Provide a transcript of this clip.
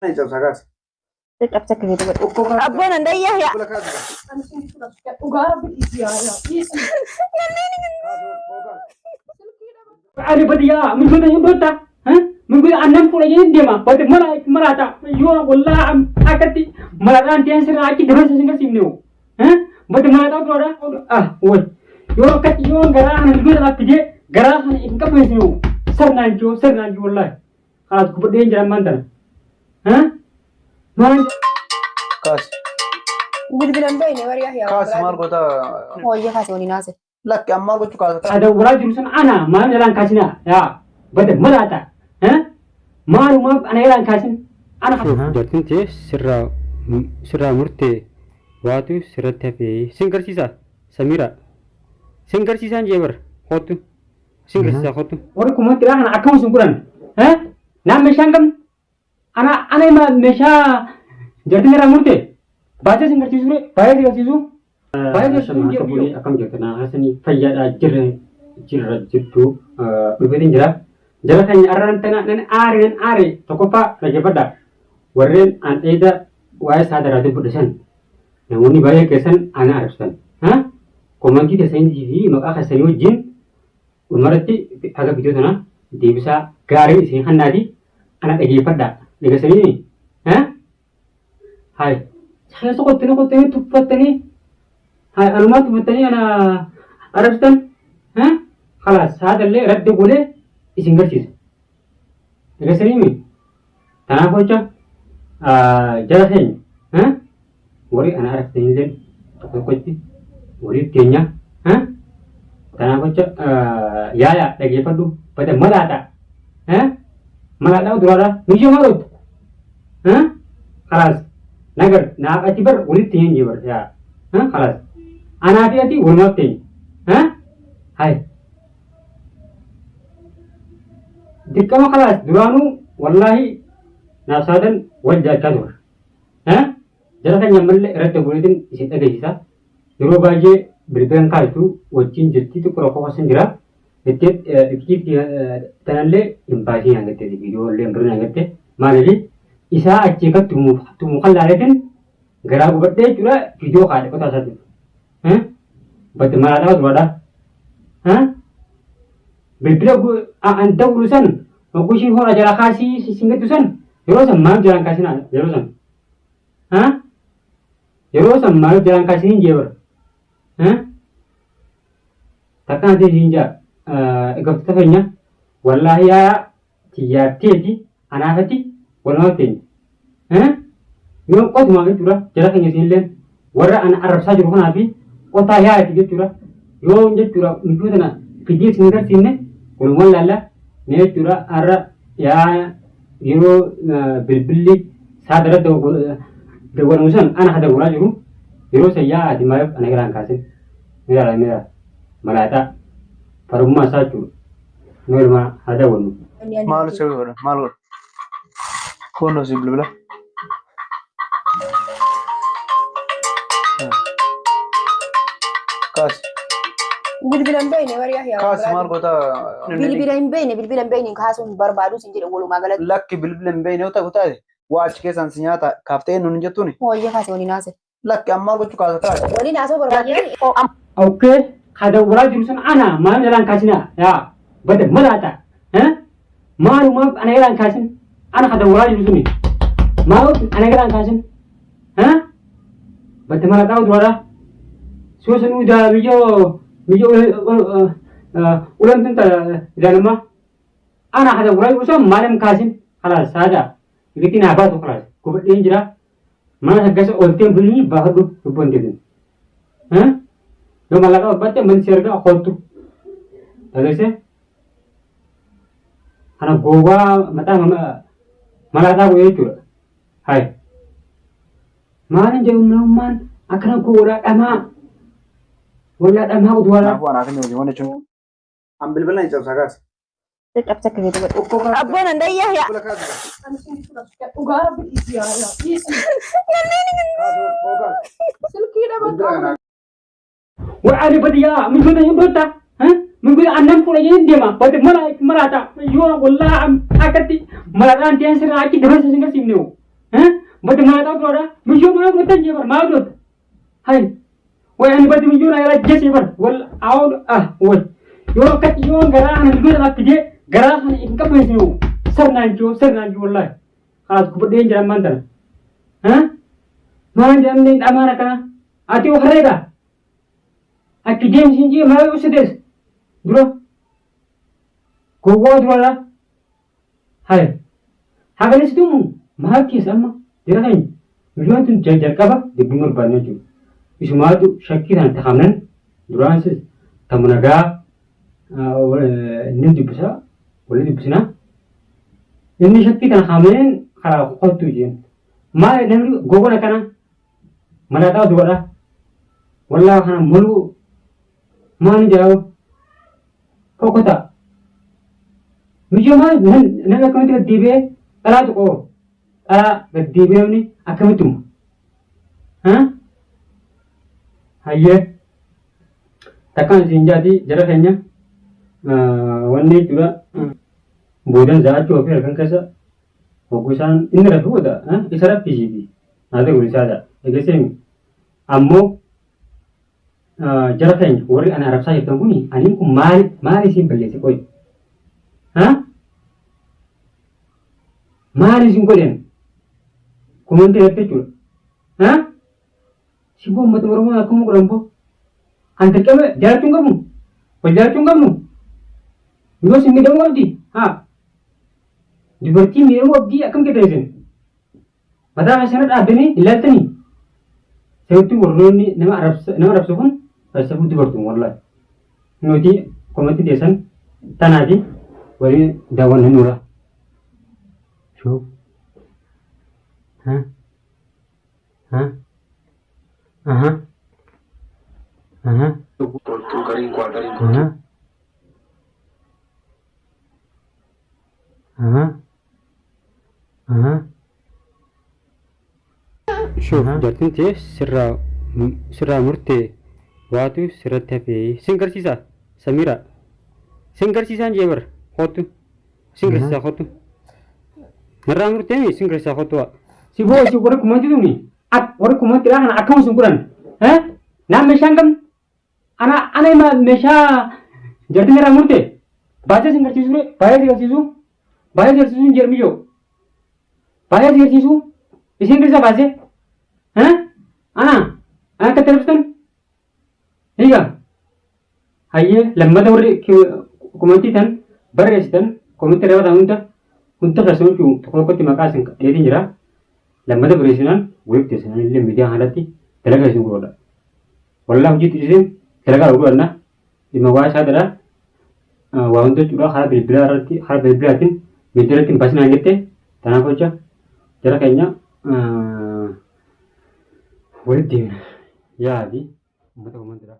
Ni cabsa kaasi. Caccabsa akka feete godhe. Okkoo kaasi. Abboon handayyaa yaa. Fuula kaasi. Dhugaa rabbi dhiisi yaa yaa dhiisi. Ani badiyaa mitoota hin dhootta. Minguu annan fuula jedhin deema. Bade mara maraata. Yoo wallaa akkatti maraadhaan ta'an sirraa achi dabarsa sin garsiifne hoo. Bade maraadhaa duraadha. Ah way. Yoo akkatti yoo garaa kana mitoota dhaaf fidee garaa kana hin qabbeessine hoo. Sirnaan jiru sirnaan jiru wallaahi. Kanaas gubadhee hin jiran maan tana. Maal Kaasi. Bilbila hin beekne bari yaa. Kaasi maal goota? Hooyyee kaase waliin haase. Lakki amma maal gochuu kaasa? Adawwaraa jiru sun ana maal jalaan kaasinaa yaa bada maraata maalumaaf ana jalaan kaasin ana. Jaartiin tee sirraa sirraa murtee waatu sirratti hafee sin garsiisa Samiira sin garsiisaan jee bar kottu sin garsiisa kottu. Warri kumantiidhaa kana akkam isin godhan naan meeshaa hin qabne ana ana ima meeshaa jartiin irraa murte baasee sin garsiisu ture baay'ee si garsiisu baay'ee garsiisu Akka bulee akkam jirtu naa haasanii fayyaadhaa jirra jirra jirtu dhufeetiin jira. Jara keenya arraan tana nan aare nan aare tokkoffaa dhaggeeffadhaa warreen an dheeda waa'ee isaa daraa dubbadhe san namoonni baay'ee keessan ana arrabsitan komantii keessanii fi maqaa keessanii wajjin dhumarratti haga viidiyoo tana deebisaa gaarii isin hannaati ana dhageeffadhaa dhageessanii hay keessa qottanii qottanii tuffattanii hay anumaa tuffattanii ana arrabsitan khalaas saadallee radda godhee isin garsiisa dhageessanii mi tanaaf jecha jara keenya warri ana arrabsitanillee tokko tokkotti waliif keenya tanaaf jecha yaaya dhageeffadhu bada malaadha malaadha duraadha miyyoo maal ooltu خلاص nagar naaf ati bar walitti hin jee bar yaa خلاص anaa fi ati walumaaf teenya hay dirqama خلاص duraanuu wallaahi naaf saadan wal jaachaa ture jara keenya ammallee irratti godheetiin isin dhageessisa yeroo baay'ee bilbilan kaastu wajjin jirti xiqqoo rakkoo keessa jira Itti tanallee hin baasiin hangatte viidiyoo illee hin birin hangatte maaliif isaa achii kan tumu kan laaleetiin garaa gubadhee jechuudha viidiyoo kaadhe qotaa isaatiif. Batti malaadhaa duraadha. Bilbila an dawlu san hogguu ishiin ho'a jala kaasii sin gattu san yeroo san maal jalaan kaasinaa yeroo san. Yeroo san maal jalaan kaasiniin jee bara. Takka ati siin jaa eeggattoota keenya wallaahi yaa tiyyaatteeti anaafati walumaa teenya. Yoo qotumaa jechuudha jara keenya isiinillee warra ana arrabsaa jiru kanaa fi qotaa yaa'ati jechuudha. Yoo jechuudha michuu tana fidii isin agarsiifne walumaan laalla mee jechuudha har'a yaa yeroo bilbilli saa dara dawwalamu san ana hadawwalaa jiru yeroo san yaa'aati maaliif ana irraan kaasin. Mira mira malaaxaa farummaa isaa jechuudha. Meelumaa haa daawwannu. Maal sirrii godha? Maal godha? Kun si bilbila. Kaasi. Bilbila hin beekne bari yaa. Kaasi maal goota? Bilbila hin beekne bilbila hin beekne kaasuun hin barbaadu sin jedhe walumaa galatti. Lakki bilbila hin beekne yoo ta'u taate waa achi keessaan si nyaata kaaftee nuun hin jettuuni. Hooyyee kaase waliin haase. Lakki amma maal gochuu kaasa kaase. Waliin haasoo barbaadne. Okay, kadawwaraa jiru sun ana maal jalaan kaasinaa yaa bada malaata maalumaaf ana jalaan kaasin ana kadawwaraa jiru suni maal ana jalaan kaasin bada malaataa duraadha soo sanuu daa biyyoo biyyoo ulan tun ta ilaalummaa ana kadawwaraa jiru sun maalam kaasin khalaas saada ibitti naa baatu khalaas gubadheen jira Mana saggasa olteen bulii baafadhu lubbuun teetin. Yoo mallaqa barbaadde manni si ergaa koottu. Dhageesse? Kana gowwaa mataa malaaxaa godhee jechuudha. Hayi. Maalin jedhu namummaan akkana gowwaadhaa dhamaa. Wallaa dhamaa uduwaadhaa. Kanaafuu anaaf inni hojii waan jechuun. An bilbila ni cabsa kaasi. Caccabsa akka feete godhe. Abboon handayyaa yaa. Dhugaa rabbi dhiisi yaa yaa dhiisi. Silkii dhaba. Wa'ani badiyaa mitoota hin dhootta. Minguu annan fuula jedhin deema. Bade mara maraata. Yoo wallaa akkatti malaadhaan ta'an sirraa achi dabarsa sin garsiifne hoo. Badi maa ta'u Miyyoo maa godhan jee bar maa godhan. Hay. Way ani badi miyyoo na yala jesse bar. Wal awon ah way. Yoo akkatti yoo garaa kana miyyoo sana fidee garaa kana hin qabneessu sirnaan jiru sirnaan jiru wallaahi. Kanaas gubadheen jira ammaan tana. Ha? Maal jedhamne dhamaan akkana? Ati yoo harreedha. Achi deemsi jee maal ibsitees dura. Gowwaa duraadha. Hay. Hagalisituu maal keessa amma jira keenya. Miyyoon tun jalqaba dubbii barbaadne jechuudha. Isumaatu shakkii sana takamnan duraan sis tamu nagaa inni dubbisa walii dubbisinaa. Inni shakkii kana kaameen karaa kottu jeen. Maal namni gowwan akkana malaaxaa duradha. Wallaa kana moluu maal jedhamu fokkota. Miyyoo maal namni akkamitti gad deebi'ee dhalaa tuqoo dhalaa gad deebi'ee namni akkamitti uma? Hayyee takkaan isin jaati jara keenya wanni jechuudha boodan za'achuu ofii halkan keessa hogguu isaan inni rafi booda isa raffisiiti naata gulisaadha dhageessee ammoo jara keenya warri ana arabsaa jirtan kun aniin kun maali maali isin balleesse qoy maali isin godhen komantii irratti jechuudha si boo uummata Oromoo akkuma godhan boo an dirqama jaalachuu hin qabnu wal jaalachuu hin qabnu yoo isin miidhamuu qabdi haa dubartiin miidhamuu qabdi akkam jettan isin mataa keessan irra dhaabbanii hin laaltanii sirriitti warroonni nama arabsa nama arabsu kun falsafuu dubartuun wallahi nuti komantii teessan tanaafi waliin daawwanna nuura. Shuu. Ha? Ha? Aha. Aha. Aha. Aha. Aha. Shuuf jaartiin tee sirraa sirraa murtee waatu sirratti hafee sin garsiisa Samiira sin garsiisaan jee bar kottu sin garsiisaa kottu narraa murtee sin garsiisaa kottu waa. Si boo si warri kumanti tuni warri kumanti dha kana akkam isin godhan naan meeshaa hin qabne ana ana ima meeshaa jartiin irraa murte baay'ee sin garsiisuu re baay'ee si garsiisuu baay'ee si garsiisuu hin jedhu miyyoo baay'ee si garsiisuu isin garsiisa baasee ana ana akka tarbisan hiika hayyee lammata warri kumantii tan barreessitan komantii irra barreessitan hunda hunda keessan jechuun tokko tokkotti maqaa isin dheetiin jira lammata barreessinaan web teessan illee miidiyaa kanarratti dalagaa isin godha. Wallah hojiitti isin dalagaa godhanna dhimma waa isaa dhala waa hunda jechuudha karaa bilbilaa irratti karaa bilbilaatiin miidiyaa irratti hin baasinaan jette tanaaf hojja jara keenya walitti deemna yaadi uummata komantiidha.